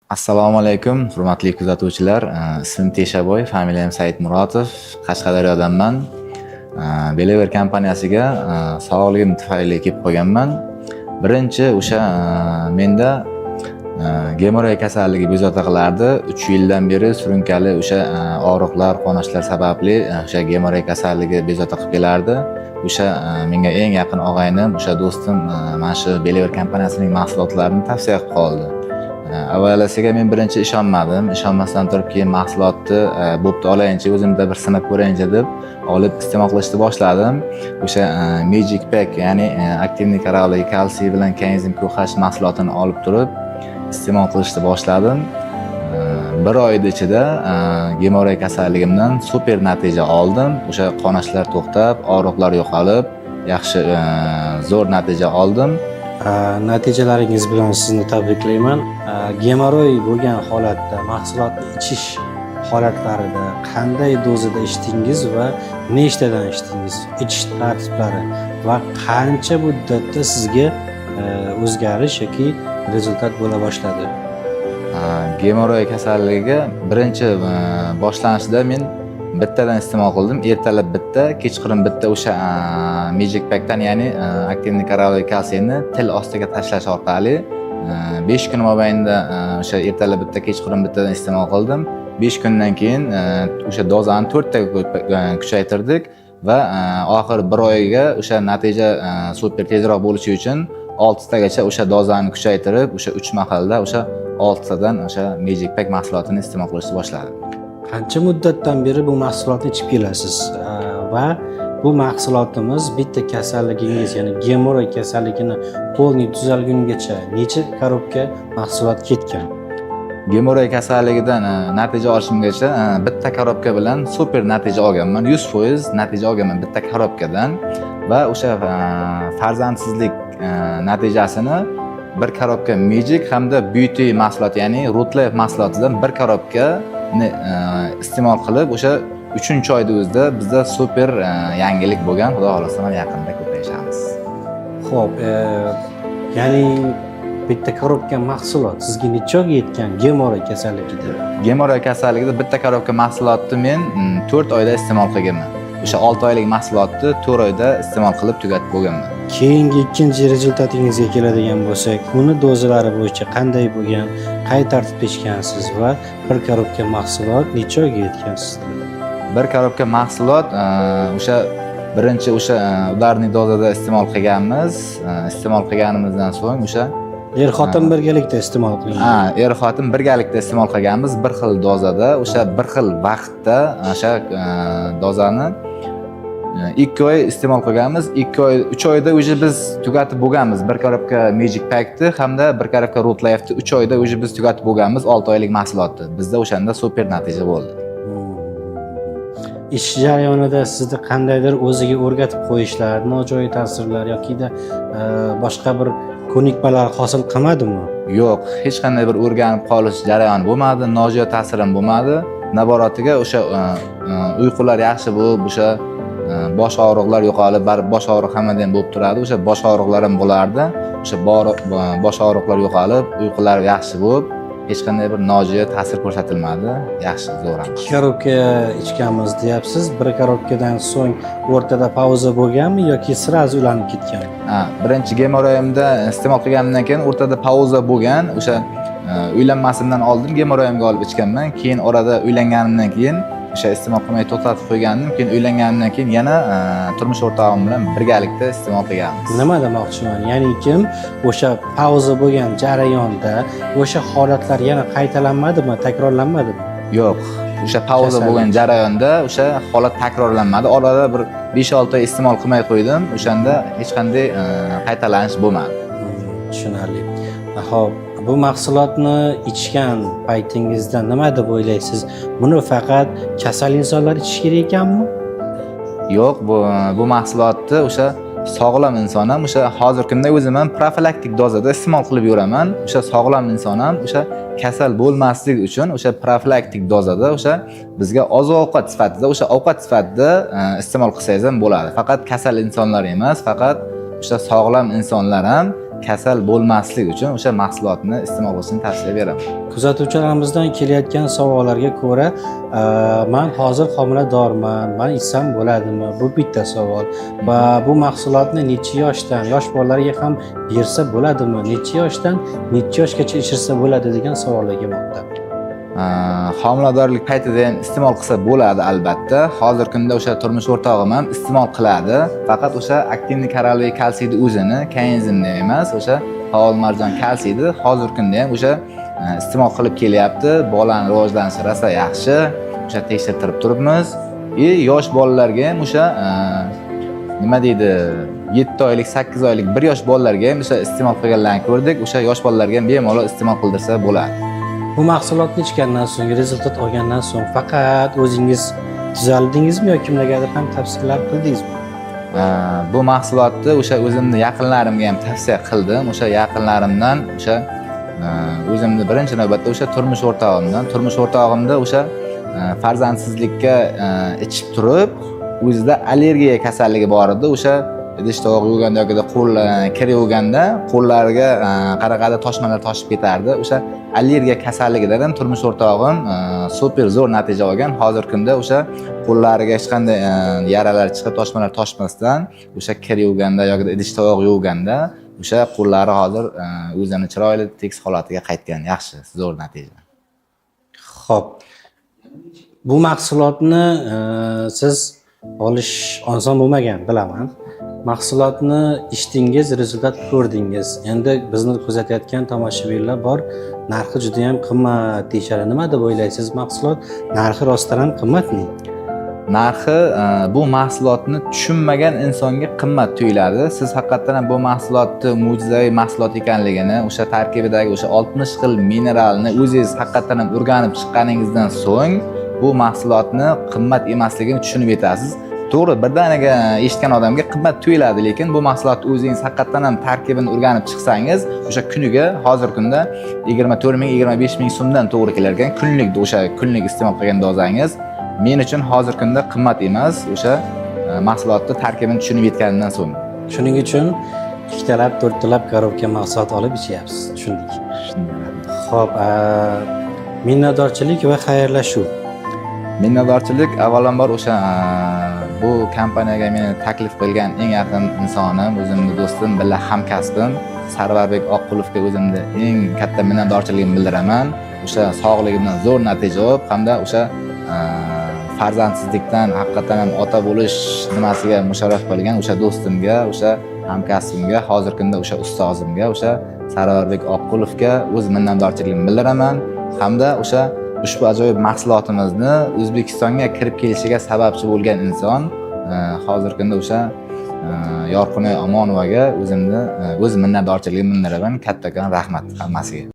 Assalomu alaykum, hurmatli kuzatuvchilar. Ismim Teshaboy, familiyam Saidmurotov, Qashqadaryodanman. Belever kompaniyasiga sog'lig'im tufayli kelib qolganman. Birinchi o'sha menda gemoroy kasalligi bezovta qilardi. 3 yildan beri surunkali o'sha og'riqlar, qonashlar sababli o'sha gemoroy kasalligi bezovta qilib kelardi. O'sha menga eng yaqin og'aynim, o'sha do'stim mana shu Belever kompaniyasining mahsulotlarini tavsiya qilib qoldi. Avvalasiga men birinchi ishonmadim. Ishonmasdan turib keyin mahsulotni bo'pti, olayinchi, o'zimda bir sinab ko'rayinchi deb olib iste'mol qilishni boshladim. O'sha Magic Pack, ya'ni активный коралловый kalsiy bilan koenzim QH mahsulotini olib turib iste'mol qilishni boshladim. Bir oyni ichida gemoroy kasalligimdan super natija oldim. O'sha qonashlar to'xtab, og'riqlar yo'qolib, yaxshi, zo'r natija oldim. Natijalaringiz bilan sizni tabriklayman. Gemoroy bo'lgan holatda mahsulotni ichish holatlarida qanday dozada ichdingiz va nechtadan ichdingiz? Ichish tartiblari va qancha muddatda sizga o'zgarish yoki результат bo'la boshladi? Gemoroy kasalligiga birinchi boshlanishida men bittadan iste'mol qildim. Ertalab bitta, kechqurun bitta o'sha Magic Packdan, ya'ni активный коралловый kalsiyni til ostiga tashlash orqali 5 kun mobaynida o'sha ertalab bitta, kechqurun bittadan iste'mol qildim. 5 kundan keyin o'sha dozani to'rttaga kuchaytirdik va oxiri bir oyga o'sha natija super tezroq bo'lishi uchun oltitagacha o'sha dozani kuchaytirib, o'sha uch mahalda o'sha oltitadan o'sha Magic Pack mahsulotini iste'mol qilishni boshladim. Qancha muddatdan beri bu mahsulotni ichib kelasiz? Va bu mahsulotimiz bitta kasalligingiz, ya'ni gemoroy kasalligini полный tuzalgungacha necha korobka mahsulot ketgan? Gemoroy kasalligidan natija olishimgacha bitta korobka bilan super natija olganman, 100% natija olganman bitta korobkadan. Va o'sha farzandsizlik natijasini bir korobka Magic hamda Beauty mahsuloti, ya'ni Rootlife mahsulotidan bir korobkani iste'mol qilib, o'sha uchinchi oyda o'zida bizda super yangilik bo'lgan. Xudo xohlasa, mana yaqinda ko'payishamiz. Ho'p, ya'ni bitta korobka mahsulot sizga necha oyga yetgan gemoroy kasalligida? Gemoroy kasalligida bitta korobka mahsulotni men 4 oyda iste'mol qilganman. O'sha 6 oylik mahsulotni 4 oyda iste'mol qilib tugatib bo'lganman. Keyingi ikkinchi результат ingizga keladigan bo'lsak, uni dozalari bo'yicha qanday bo'lgan, qay tartibda ichgansiz va bir korobka mahsulot necha oyga yetgan sizda? Bir korobka mahsulot o'sha birinchi o'sha ударный dozada iste'mol qilganmiz. Iste'mol qilganimizdan so'ng o'sha Er xotin birgalikda iste'mol qilingan? Ha, er xotin birgalikda iste'mol qilganmiz, bir xil dozada, o'sha bir xil vaqtda o'sha dozani 2 oy iste'mol qilganmiz. 2 oy, 3 oyda уже biz tugatib bo'lganmiz bir korobka Magic Packni hamda bir korobka Root Life'ni. 3 oyda уже biz tugatib bo'lganmiz 6 oylik mahsulotni. Bizda o'shanda super natija bo'ldi. Ish jarayonida sizni qandaydir o'ziga o'rgatib qo'yishlar, nojo'ya ta'sirlar yokida boshqa bir ko'nikmalar hosil qilmadimi? Yo'q, hech qanday bir o'rganib qolish jarayoni bo'lmadi, nojo'ya ta'sir ham bo'lmadi. Naborotiga o'sha uyqular yaxshi bo'lib, o'sha bosh og'riqlar yo'qolib, baribir bosh og'riq hammada ham bo'lib turadi, o'sha bosh og'riqlar ham bo'lardi. O'sha bosh og'riqlar yo'qolib, uyqular yaxshi bo'lib, hech qanday bir nojo'ya ta'sir ko'rsatilmadi. Yaxshi, zo'r ham. Ikki korobka ichganmiz deyapsiz. Bir korobkadan so'ng o'rtada pauza bo'lganmi yoki сразу ulanib ketganmi? Ha, birinchi gemoroyimda iste'mol qilganimdan keyin o'rtada pauza bo'lgan. O'sha uylanmasimdan oldin gemoroyimga olib ichganman. Keyin orada uylanganimdan keyin o'sha iste'mol qilmay to'xtatib qo'ygandim. Keyin uylanganimdan keyin yana turmush o'rtog'im bilan birgalikda iste'mol qilganmiz. Nima demoqchiman, ya'ni kim o'sha pauza bo'lgan jarayonda o'sha holatlar yana qaytalanmadimi, takrorlanmadimi? Yo'q, o'sha pauza Kasallik. bo'lgan jarayonda o'sha holat takrorlanmadi. Orada bir 5-6 oy iste'mol qilmay qo'ydim. O'shanda hech qanday qaytalanish bo'lmadi. Tushunarli. Ho'p, bu mahsulotni ichgan paytingizda nima deb o'ylaysiz? Buni faqat kasal insonlar ichishi kerak ekanmi? Yo'q, bu mahsulotni o'sha sog'lom inson ham, o'sha hozirgi kunda o'zim ham profilaktik dozada iste'mol qilib yuraman. O'sha sog'lom inson ham o'sha kasal bo'lmaslik uchun o'sha profilaktik dozada, o'sha bizga oziq ovqat sifatida, o'sha ovqat sifatida iste'mol qilsangiz ham bo'ladi. Faqat kasal insonlar emas, faqat o'sha sog'lom insonlar ham kasal bo'lmaslik uchun o'sha mahsulotni iste'mol qilishni tavsiya beraman. Kuzatuvchilarimizdan kelayotgan savollarga ko'ra, man hozir homiladorman, man ichsam bo'ladimi? Bu bitta savol. Va bu mahsulotni necha yoshdan, yosh bolalarga ham bersa bo'ladimi? Necha yoshdan necha yoshgacha ichirsa bo'ladi degan savollar kelmoqda. Homiladorlik paytida ham iste'mol qilsa bo'ladi albatta. Hozirgi kunda o'sha turmush o'rtog'im ham iste'mol qiladi. Faqat o'sha активный коралловый kalsiyni o'zini, koenzimni emas, o'sha faol marjon kalsiyni hozirgi kunda ham o'sha iste'mol qilib kelyapti. Bolani rivojlanishi rosa yaxshi. O'sha tekshirtirib turibmiz. И yosh bolalarga ham o'sha nima deydi, 7 oylik, 8 oylik, 1 yosh bolalarga ham o'sha iste'mol qilganlarni ko'rdik. O'sha yosh bolalarga ham bemalol iste'mol qildirsa bo'ladi. Bu mahsulotni ichgandan so'ng, результат olgandan so'ng faqat o'zingiz tuzaldingizmi yoki kimlargadir ham tavsiyalar qildingizmi? Bu mahsulotni o'sha o'zimni yaqinlarimga ham tavsiya qildim. O'sha yaqinlarimdan o'sha o'zimni birinchi navbatda o'sha turmush o'rtog'imdan, turmush o'rtog'imda o'sha farzandsizlikka ichib turib, o'zida allergiya kasalligi bor edi. O'sha idish tovoq yuvganda yoki qo'l kir yuvganda qo'llariga qanaqadir toshmalar toshib ketardi. O'sha allergiya kasalligidan ham turmush o'rtog'im super zo'r natija olgan. Hozirgi kunda o'sha qo'llariga hech qanday yaralar chiqib, toshmalar toshmasdan o'sha kir yuvganda yoki idish tovoq yuvganda o'sha qo'llari hozir o'zini chiroyli tekis holatiga qaytgan. Yaxshi, zo'r natija. Xo'p. Bu mahsulotni siz olish oson bo'lmagan, bilaman. Mahsulotni ichdingiz, результат ko'rdingiz. Endi bizni kuzatayotgan tomoshabinlar bor, narxi juda ham qimmat deyishadi. Nima deb o'ylaysiz? Mahsulot narxi rostdan ham qimmatmi? Narxi bu mahsulotni tushunmagan insonga qimmat tuyuladi. Siz haqiqatdan ham bu mahsulotni mo'jizaviy mahsulot ekanligini, o'sha tarkibidagi o'sha 60 xil mineralni o'zingiz haqiqatdan ham o'rganib chiqqaningizdan so'ng bu mahsulotni qimmat emasligini tushunib yetasiz. To'g'ri, birdaniga eshitgan odamga qimmat tuyuladi, lekin bu mahsulotni o'zingiz haqiqatdan ham tarkibini o'rganib chiqsangiz, o'sha kuniga hozirgi kunda 24 ming, 25 ming so'mdan to'g'ri kelar ekan. Kunlik, o'sha kunlik iste'mol qilgan dozangiz men uchun hozirgi kunda qimmat emas, o'sha mahsulotni tarkibini tushunib yetganimdan so'ng. Shuning uchun ikkitalab, to'rttalab коробка mahsulot olib ichyapsiz. Tushundik. Xo'p, minnatdorchilik va xayrlashuv. Minnatdorchilik avvalambor o'sha bu kompaniyaga meni taklif qilgan eng yaqin insonim, o'zimni do'stim, birga hamkasbim Sarvarbek Oqqulovga o'zimni eng katta minnatdorchiligimni bildiraman. O'sha sog'ligimdan zo'r natija olib hamda o'sha farzandsizlikdan haqiqatdan ham ota bo'lish nimasiga musharraf qilgan o'sha do'stimga, o'sha hamkasbimga, hozirgi kunda o'sha ustozimga, o'sha Sarvarbek Oqqulovga o'z minnatdorchiligimni bildiraman hamda o'sha ushbu ajoyib mahsulotimizni O'zbekistonga kirib kelishiga sababchi bo'lgan inson, hozirgi kunda o'sha Yorqinoy Omonovaga o'zimni o'z minnatdorchiligimni bildiraman. Kattakon rahmat hammasiga.